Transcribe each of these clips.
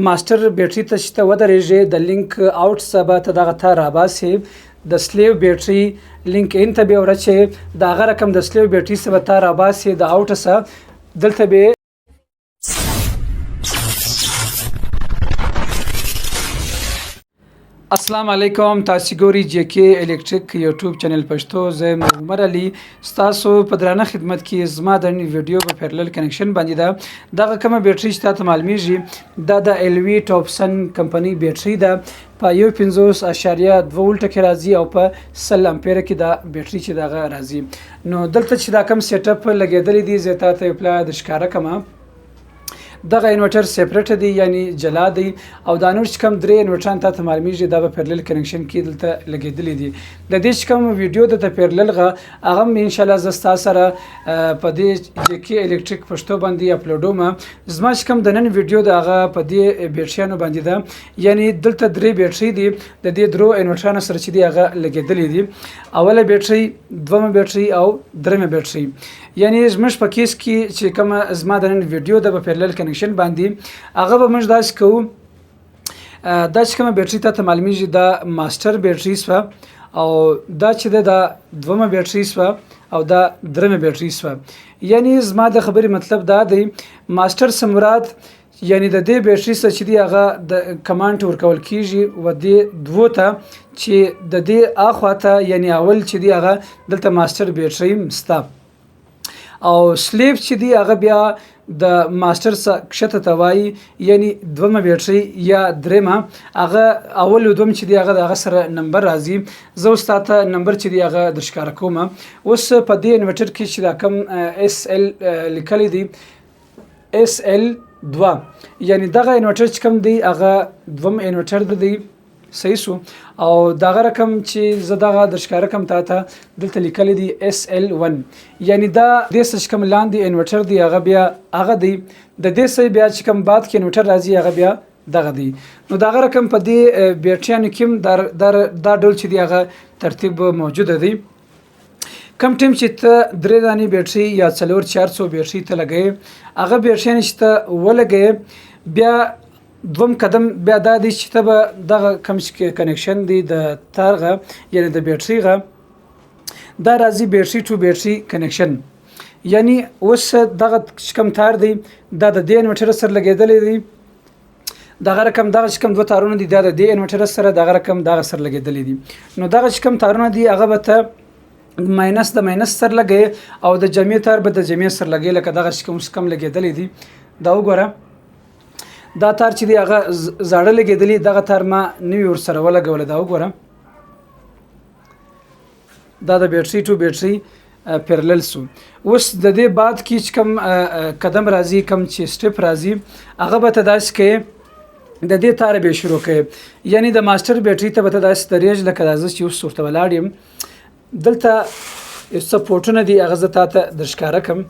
ماسټر بیټری ته چې ته ودرېږې، د لینک آوټ څخه به ته دغه تار راباسې، د سلیو بیټری لینک ان ته به ورچې، د هغه رقم د سلیو بیټری څخه به تار راباسې د آوټ څخه دلته به. السلام علیکم، تاسو ګوري جې کې الکتریک یوټیوب چینل پښتو. زه عمر علي ستاسو په درانه خدمت کې. زما د نن ویډیو په پیرلل کنکشن باندې ده. دغه کومه بیټری چې تاسو معلومیږي، دا د ال وی ټاپسن کمپنۍ بیټری ده. په 51.2 ولټ کې راځي او په 100 امپیر کې دا بیټری چې دغه راځي. نو دلته چې دا کم سیټ اپ لګیدلی دی، زه تاته یو پلا د ښکاره کما. دغه انورټر سپریټ دی، یعنی جلا دی، او دا نور چې کوم درې انورټران تاته معلومیږي، دا به پیرلل کنکشن کې دلته لګیدلی دي. د دې چې کوم ویډیو دلته پیرلل غه، هغه هم ان شاء الله زه ستا سره په دې جې کې الکتریک پښتو باندې اپلوډوم. زما چې کوم د نن ویډیو د هغه په دې بیټریانو باندې ده، یعنی دلته درې بیټری دي، د دې درو انورټرانو سره چې دی هغه لګیدلی دي. اوله بیټری، دومه بیټری او درېمه بیټری. یعنی زموږ په کیس کې چې کومه زما د نن ویډیو ده په پیرلل کنکشن باندې، هغه به موږ داسې کوو. دا چې کومه بیټری ته معلومیږي، دا ماستر بیټری سوه، او دا چې ده دا دومه بیټری سوه، او دا درېمه بیټری سوه. یعنی زما د خبرې مطلب دا دی، ماستر سمراد یعنی د دې بیټری څخه چې دی هغه د کمانډ ورکول کیږي و دې دوو ته چې د دې اخوا ته، یعنی اول چې دی هغه دلته ماستر بیټری سته، او سلیپ چې دی هغه بیا د ماستر څخه کښته ته وایي، یعنی دومه بیټری یا درېمه. هغه اول او دوم چې دی هغه د هغه سره نمبر راځي. زه اوس تاته نمبر چې دی هغه د ښکاره کوم. اوس په دې انورټر کې چې دا کوم اس ال لیکلی دی، اس ال 2، یعنی دغه انورټر چې کوم دی هغه دوم انورټر دی. صحیح سو؟ او دغه رقم چې زه دغه د ښکاره کوم تاته، دلته لیکلی دی اس ال 1، یعنی دا د څه چې کوم لاندې انورټر دی هغه بیا هغه دی. د دې څه بیا چې کوم بعد کې انورټر راځي هغه بیا دغه دی. نو دغه رقم په دې بیټریانو کې هم دا ډول چې دی هغه ترتیب موجوده دی. کم ټیم چې ته درې دانې بیټری یا څلور چار څو بیټری ته لګوې، هغه بیټریانې چې ته ولګوې، بیا دوم قدم بیا دا دی چې ته به دغه کوم چې کنکشن دی د تارغه، یعنی د بیټری غه، دا راځي بیټری ټو بیټری کنکشن. یعنی اوس دغه چې کوم تار دی دا د دې انورټر سره لګېدلی دی. دغه رقم دغه چې کوم دوه تارونه دي دا د دې انورټر سره، دغه رقم دغه سره لګېدلی دي. نو دغه چې کوم تارونه دي هغه به ته ماینس د ماینس سره لګوې او د جمع تار به د جمع سره لګوې، لکه دغه چې کوم اوس کوم لګېدلی دي. دا وګوره، دا تار چې دی هغه زاړه لګېدلی، دغه تار ما نوي ورسره ولګوله. دا وګوره، دا د بیټری ټو بیټری پیرلل سو. اوس د دې بعد کې چې کوم قدم راځي، کوم چې سټپ راځي، هغه به ته داسې کوې، د دې تار به شروع کوې، یعنی د ماستر بیټری ته به ته داسې درېږ، لکه دا زه چې اوس ورته ولاړ یم. دلته یو څه پورټونه دي، هغه زه تا ته در ښکاره کړم.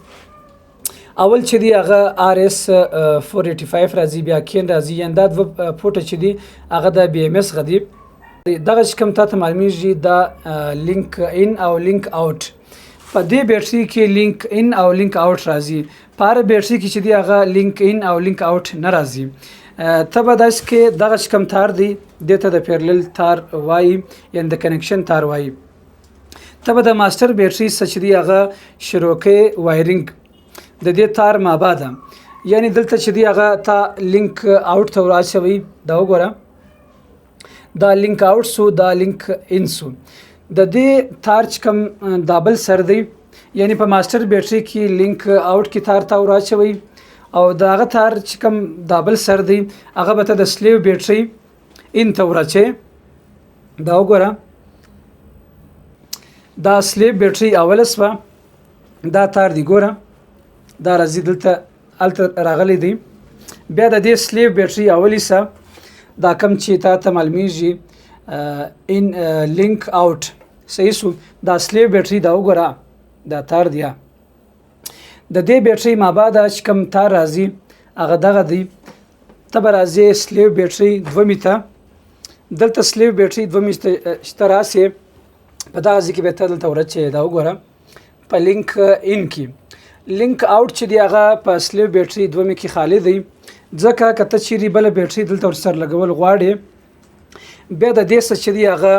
اول چې دی هغه آر اس 485 راځي، بیا کین راځي، یعنی دا دوه پورټه چې دی هغه د بي ام اس غدي. دغه چې کوم تاته معلومیږي دا لینک ان او لینک آوټ. په دې بیټری کې لینک ان او لینک آوټ راځي، په هر بیټری کې چې دی هغه لینک ان او لینک آوټ نه راځي. ته به داسې کې دغه چې کوم تار دی، دې ته د پیرلل تار وایي، یعنی د کنکشن تار وایي. ته به د ماستر بیټری څخه چې دی هغه شروع کوې وایرینګ د دې تار مابعده، یعنی دلته چې دی هغه تا لینک آوټ ته وراچوي. دا وګوره، دا لینک آوټ سو، دا لینک ان سو. د دې تار چې کوم دابل سر دی، یعنی په ماستر بیټری کې لینک آوټ کې تار تا وراچوي، او د هغه تار چې کوم دابل سر دی هغه به ته د سلیو بیټری ان ته وراچوې. دا وګوره، دا سلیو بیټری اوله سوه، دا تار دی ګوره، دا راځي دلته هلته راغلی دی. بیا د دې سلیو بیټری اولی سه، دا کم چې تا ته معلومیږي ان لینک آوټ. صحیح سو؟ دا سلیو بیټری دا وګوره، دا تار دی. د دې بیټری مابعده چې کوم تار راځي هغه دغه دی. ته به راځې سلیو بیټری دومې ته، دلته سلیو بیټری دومې ته چې ته راسې په دغه ځای کې به ته دلته ورچې. دا وګوره، په لینک ان کې لینک آوټ چې دی هغه په سلیو بیټری دومې کې خالی دی. ځکه که ته چیرې بله بیټري دلته ورسره لګول غواړې، بیا د دې څه چې دی هغه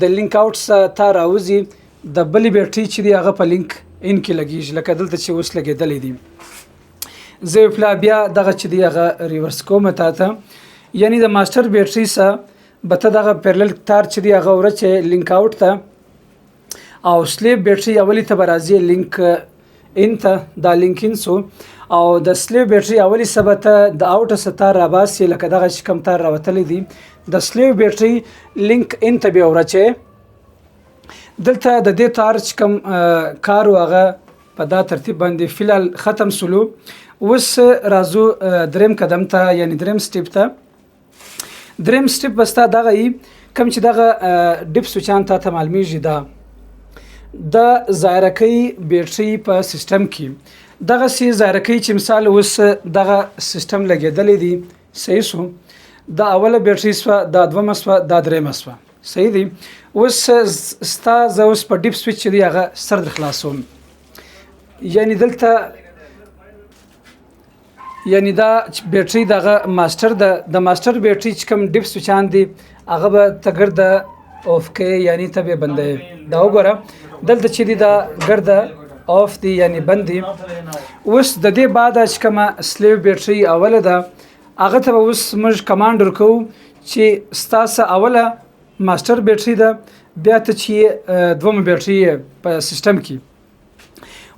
د لینک آوټ څخه تا راوځي، د بلې بیټري چې دی هغه په لینک ان کې لګیږي، لکه دلته چې اوس لګېدلی دی. زه پلا بیا دغه چې دی هغه ریورس کوم تا ته، یعنی د ماستر بیټري سره به ته دغه پیرلل تار چې دی هغه ورچې لینک آوټ ته، او سلیب بیټري اولی ته به راځي لینک ان ته، دا لینک ان سو. او د سلیب بیټري اولی سبا ته د آوټ څخه تار راباسي، لکه دغه چې کوم تار راوتلی دی، د سلیب بیټري لینک ان ته بیا ورچې. دلته د دې تار چې کوم کار و هغه په دا ترتیب باندې فلحال ختم سولو. اوس راځو دریم قدم ته، یعنی دریم سټیپ ته. دریم سټیپ به ستا دغه یي کوم چې دغه ډیپ سویچان تا ته معلومیږي، دا د ظاهره کوي بیټري په سیستم کې دغسې ظاهره کوي چې مثال اوس دغه سیستم لګېدلی دی، صحیح سو، دا اوله بیټري سوه، دا دومه سوه، دا درېیمه سوه، صحیح دی. اوس ستا زه اوس په ډیپ سویچ چې دی هغه سر در خلاصوم، یعنی دلته یعنی دا بیټری دغه ماستر ده، د ماستر بیټری چې کوم ډیپ سویچان دي هغه به ته ګرده اوف کوې، یعنی ته به بندوې. دا وګوره دلته چې دی دا ګرده اوف دی، یعنی بند دی. اوس د دې بعد چې کومه سلیو بیټری اوله ده هغه ته به اوس موږ کمانډ ورکوو چې ستاسو اوله ماستر بیټری ده، بیا ته چې دومه بیټری په سیستم کې.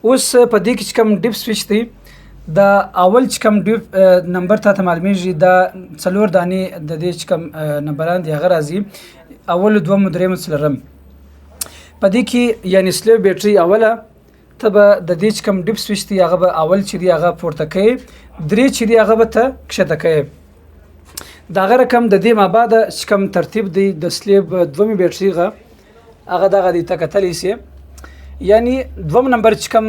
اوس په دې کې چې کوم ډیپ سویچ دی، دا اول چې کوم ډیپ نمبر ته معلومیږي، دا څلور دانې د دې چې کوم نمبران دي هغه راځي، اول، دوم، دریم، څلورم. په دې کې یعنی سلیو بیټری اوله ته به د دې چې کوم ډیپ سویچ دی هغه به اول چې دی هغه پورته کوي، درې چې دی هغه به ته کښته کوي. د هغه رقم د دې مابعد چې کوم ترتیب دی د سلیب دومې بیټری هغه دغه دی ته کتلی سي، یعنی دوم نمبر چې کوم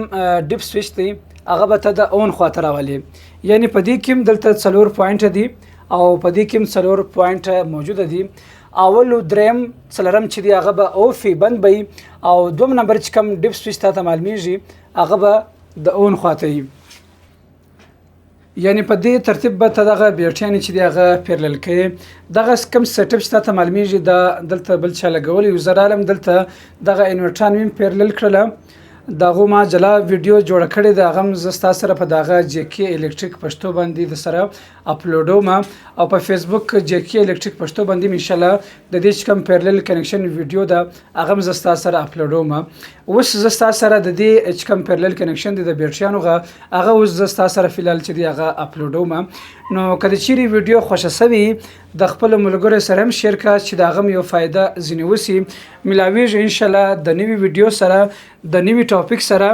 ډیپ سویچ دی هغه به ته د اون خواته راولې. یعنی په دې کې هم دلته څلور پوینټ دي او په دې کې هم څلور پوینټ موجوده دي. اول، دریم، څلورم چې دی هغه به اوف وي، بند به وي، او دوم نمبر چې کوم ډیپ سویچ تا ته معلومیږي هغه به د اون خواته وي. یعنی په دې ترتیب به ته دغه بیټریانې چې دی هغه پیرلل کوې. دغه کوم سیټپ چې تا ته معلومیږي دا دلته بل چا لګولی وي، زه رالم دلته دغه انورټران مې پیرلل کړله، د هغو ما جلا ویډیو جوړه کړې ده، هغه هم زه ستا سره په دغه جې کې الکتریک پښتو باندې د سره اپلوډوم، او په فیسبوک جې کې الکتریک پښتو باندې ان شاء الله د دې چې کوم پیرلل کنکشن ویډیو ده هغه هم زه ستا سره اپلوډوم. اوس زه ستا سره د دې چې کوم پیرلل کنکشن دی د بیټریانو هغه اوس زه ستا سره فلحال چې دی هغه اپلوډوم. نو که د چیرې ویډیو خوښه سوي د خپلو ملګرو سره هم شیر کړه چې د هغه هم یو فایده ځینې وسي. ملاویږي ان شاء الله د نوي ویډیو سره د نوي ټاپک سره.